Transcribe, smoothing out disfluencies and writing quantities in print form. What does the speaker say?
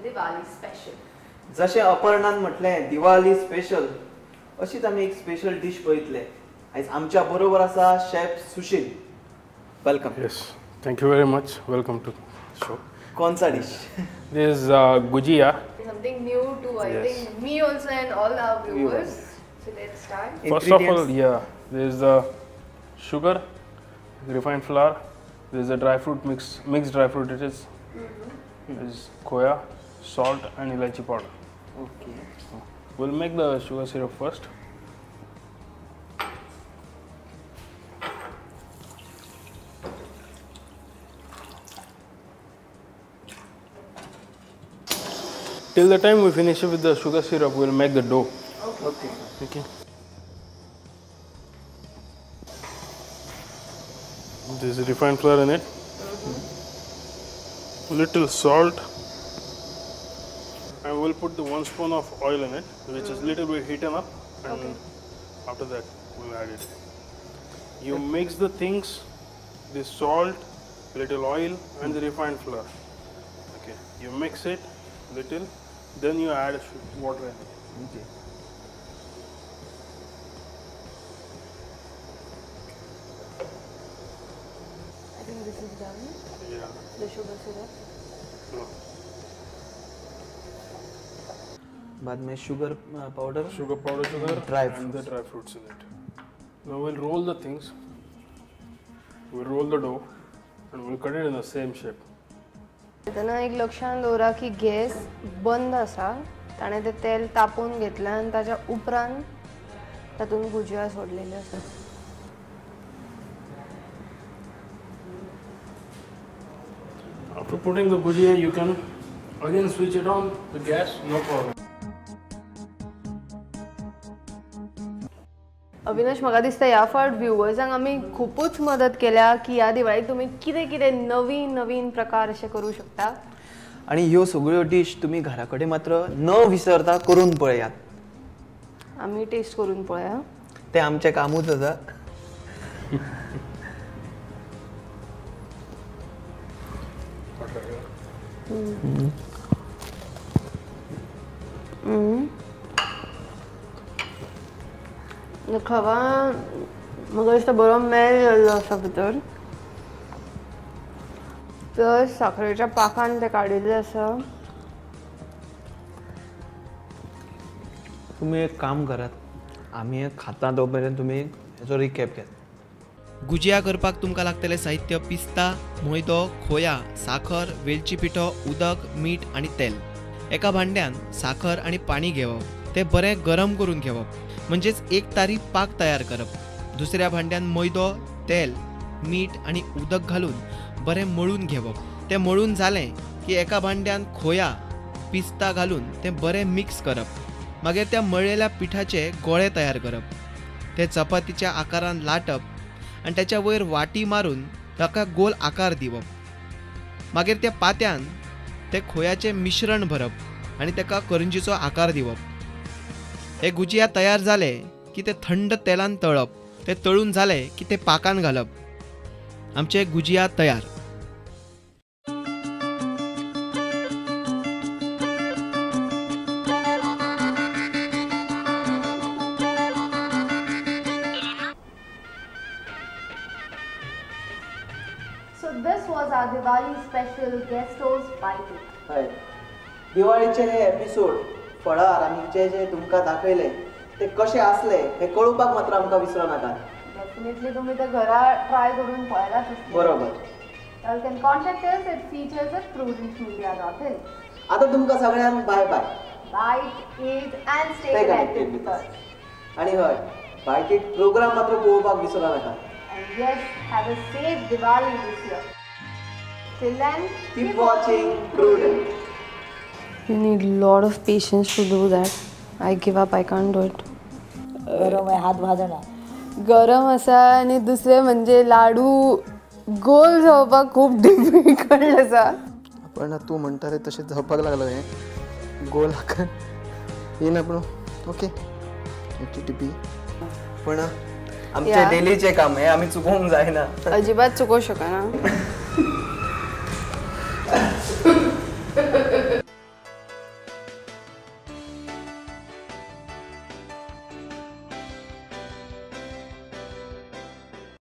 Diwali special. जशें अपर्णान म्हटलें Diwali special, अशीच आमी एक स्पेशल डिश पळयतले. आयज आमच्या बरोबर आसा chef Sushil. Welcome. Yes, thank you very much. Welcome to show. कौन सा dish? This is gujiya. Something new to I think me also and all our viewers. So let's start. First of all, yeah, there is the sugar, refined flour, there is a dry fruit mix, mixed dry fruit it is. Is khoya, salt and elaichi powder. Okay. We'll make the sugar syrup first. Till the time we finish with the sugar syrup, we'll make the dough. Okay. Okay. There's refined flour in it. Little salt. And we'll put the 1 spoon of oil in it, which is little bit heated up, and after that we'll add it. You mix the things, the salt, little oil and the refined flour. Okay. You mix it little, then you add water in it. Okay. I think this is done. Yeah. The sugar syrup. No. बाद में sugar powder. Sugar powder, sugar, dry and the dry fruits in it. Now we'll roll the things. We'll roll the dough and we'll cut it in the same shape. तेन्ना एक लक्षांत दवरा की gas बंद आसा, ताणें तें तेल तापोवन घेतलें आनी ताच्या उपरांत तातूंत गुजिया सोडलेली आसा. After putting the gujia, you can again switch it on the gas, no problem. Avinash, म्हाका दिसता ह्या फावट व्युवर्सांक आमी खुबूच मदत केल्या की ह्या दिवाळीक तुमी कितें कितें नवीन नवीन प्रकार अशे करूं शकता. आनी ह्यो सगळ्यो डिश तुमी घरा कडेन मात्र न विसरता करून पळयात. आमी टेस्ट करून पळया, तें आमचें कामूच आसा. खवा म्हाका दिसता बरो मेल जाल्लो आसा भितर, प्लस साखरेच्या पाकान तें काडिल्लें आसा. तुमी एक काम करात, आमी खाता तो मेरेन तुमी हेचो रिकॅप घेत. गुजिया करपाक तुमकां लागतलें साहित्य: पिस्ता, मैदो, खोया, साखर, वेलची पिठो, उदक, मीठ आनी तेल. एका भांड्यान साखर आनी पाणी घेवप, तें बरें गरम करून घेवप, म्हणजेच एक तारी पाक तयार करप. दुसऱ्या भांड्यान मैदो, तेल, मीठ आनी उदक घालून बरें मळून घेवप. तें मळून जालें की एका भांड्यान खोया, पिस्ता घालून तें बरें मिक्स करप. मागीर त्या मळलेल्या पिठाचे गोळे तयार करप, ते चपातीच्या आकारान लाटप आनी त्याच्या वयर वाटी मारून ताका गोल आकार दिवप. मागीर त्या पात्यान ते खोयाचें मिश्रण भरप आनी ताका करंजीचो आकार दिवप. हे गुजिया तयार जाले की ते थंड तेलान तळप, ते तळून जाले की ते पाकान घालप. आमचे गुजिया तयार. So this was our Diwali special guest host Bite It. हय, दिवाळीचे हे एपिसोड फळार आमी जे जे तुमकां दाखयले ते कशे आसले हे कळोवपाक मात्र आमकां विसरो नाकात. डेफिनेटली तुमी ते घरा ट्राय करून पळयलाच. बरोबर. You can contact us at features@prudentmedia.in. आता तुमकां सगळ्यांक बाय bye. Bite it and stay connected with us. आनी हय, बायट it programme मात्र पळोवपाक विसरो नाकात. And yes, have a safe Diwali this year. Till then, keep watching Prudent. You need a lot of patience to do that. I give up, I can't do it. गरम आहे, हात भाजणार. गरम आसा आनी दुसरें म्हणजे लाडू गोल जावपाक खूब डिफिकल्ट आसा. पण तूं म्हणटा तें तशें जावपाक लागलो हें गोल आकार येना पूण ओके HTTP. पण आमचें डेलीचें काम हें आमी चुकोवंक जायना, अजिबात चुकोवंक शकना.